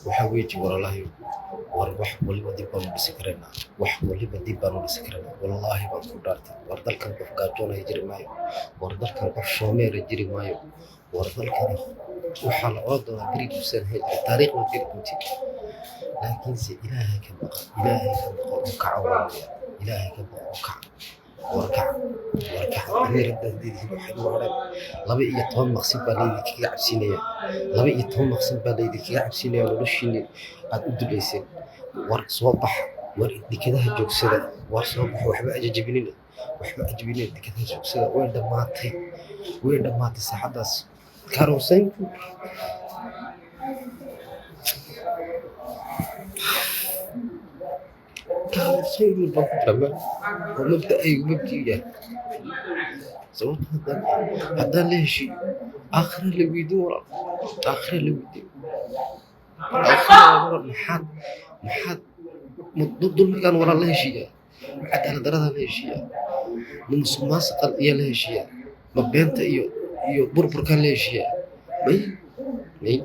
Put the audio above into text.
Waxaa weji walaalahayo, war wax waliba dib baanu dhisi karaynaa, wax waliba dib baanu dhisi karaynaa. Wallaahi baan ku dhaartay, war dalkan qof gaajoonaya jiri maayo, war dalkan qof shoomeera jiri maayo, war dalkan waxaa la oran doonaa berigiisaan heli jiray, taariikh baad geli doontiin. Laakiinse Ilaahay ka baqa, Ilaahay ka baqa oo kaca walaalayaal, Ilaahay ka baqa oo kaca. War kaca, war kaca. Amiir haddaad leedihiin waxay ugu hadheen 12 maqsin baa laydinkaga cabsiinaya, 12 maqsin baa laydinkaga cabsiinaya noloshiinni aad u duleyseen. War soo baxa, war dekedaha joogsada, war soo baxa, waxba ajajabinina, waxba ajabinina, dekedaha joogsada. Way dhammaatay, way dhammaatay saacaddaas. Karosaynku karosayn baan ku jiraa meel oo mabda'aygu mabdi'u yahay. Sababto haddaan la heshiiyo, aakhira la weydiin walaal, aakhira la weydiin, aakhira walaal. Maxaad dulmigan walaal la heshiiyaa? Ma cadaalad daradan la heshiiyaa? Ma musuqmaasuqan ayaa la heshiiyaa? Ma beenta iyo burburkan la heshiiyaa? May, may.